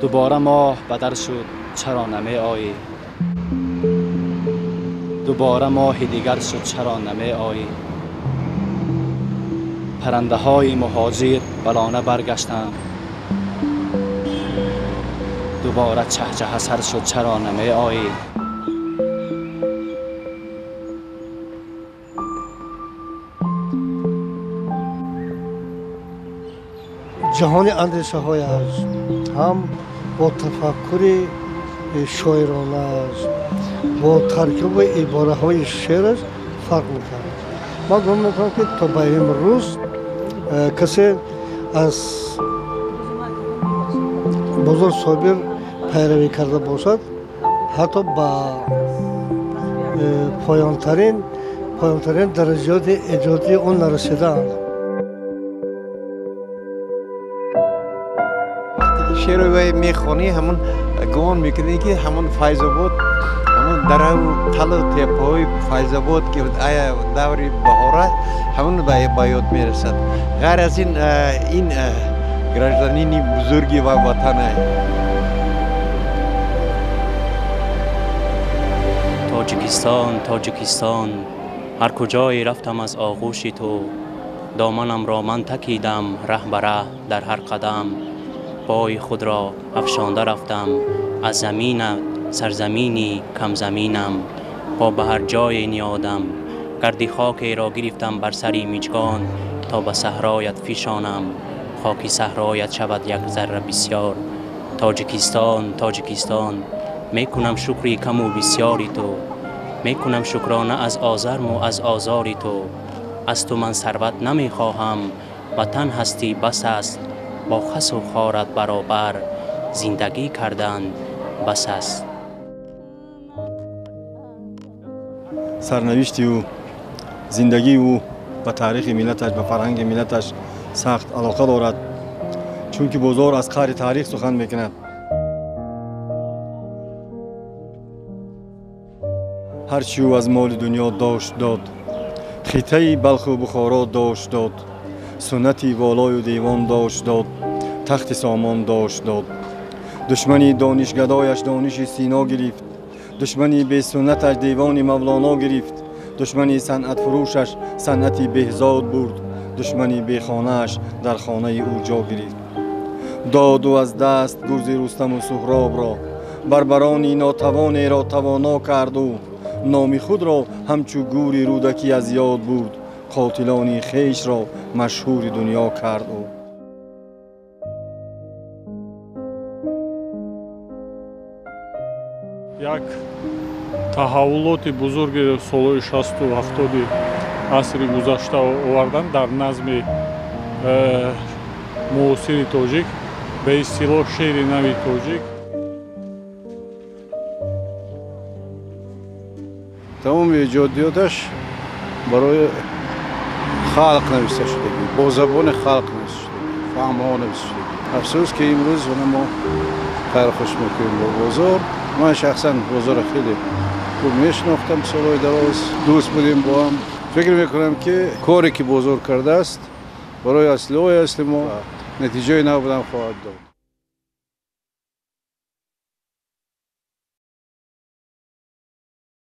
Дубора моҳ бадар шуд, чаро намеоӣ? Дубора моҳи дигар шуд, чаро намеоӣ? Паррандаҳои муҳоҷир ба лона баргаштанд. Дубора чаҳчаҳа сар шуд, чаро намеоӣ? Ҷаҳони андешаҳояш ҳам бо тафаккури шоиронааш, бо таркиби ибораҳои шеъраш фарқ мекард. Ман гумон мекунам, ки то ба имрӯз касе аз Бозор Собир пайравӣ карда бошад, ҳатто ба поёнтарин дараҷоти эҷодии он нарасидаанд. Шеъро мехонӣ, ҳамон гумон мекунӣ, ки ҳамон Файзобод, ҳамон дараву талу теппаҳои Файзобод, ки ая даври баҳора, ҳамон ба ёд мерасад. Ғайр аз ин, ин гражданини бузурги ватана. Тоҷикистон, Тоҷикистон, ҳар куҷое рафтам аз оғӯши ту, доманамро ман такидам раҳ ба раҳ дар ҳар қадам, пои худро афшонда рафтам аз заминат, сарзамини камзаминам, по ба ҳар ҷое ниёдам, гарди хокеро гирифтам бар сари миҷгон, то ба саҳроят фишонам, хоки саҳроят шавад як зарра бисёр. Тоҷикистон, Тоҷикистон, мекунам шукри каму бисёри ту, мекунам шукрона аз озарму аз озори ту. Аз ту ман сарват намехоҳам, ватан ҳастӣ бас аст, бо хасу хорат баробар зиндагӣ кардан бас аст. Сарнавишти ӯ, зиндагии ӯ ба таърихи миллаташ, ба фарҳанги миллаташ сахт алоқа дорад, чунки Бозор аз қаъри таърих сухан мекунад. Ҳарчи ӯ аз моли дунё дошт дод, хитаи Балху Бухоро дошт дод, суннати волою девон дошт дод, тахти сомон дошт дод. Душмани донишгадояш дониши Сино гирифт, душмани бесуннаташ девони Мавлоно гирифт, душмани санъатфурӯшаш санъати Беҳзод бурд, душмани бехонааш дар хонаи ӯ ҷо гирифт. Доду аз даст гурзи Рустаму Суҳробро, барбарони нотавонеро тавоно карду, номи худро ҳамчу гури Рӯдакӣ аз ёд бурд, қотилони хешро машҳури дунё кард ӯ. Як таҳаввулоти бузурги солҳои 60-70 асри гузашта овардан дар назми муосири тоҷик, ба истилоҳ шеъри нави тоҷик. Тамоми эҷодиёташ барои халқ нависта шудагӣ, бо забони халқ нависта шудагӣ, фаҳмҳо нависта шудагӣ. Афсӯс, ки имрӯз мо хайрхуш мекунем бо Бозор. Ман шахсан Бозорро хеле хуб мешинохтам, солҳои дароз дӯст будем бо ҳам. Фикр мекунам, ки коре ки Бозор кардааст барои аслиҳои асли мо натиҷаи нав будан хоҳад дод.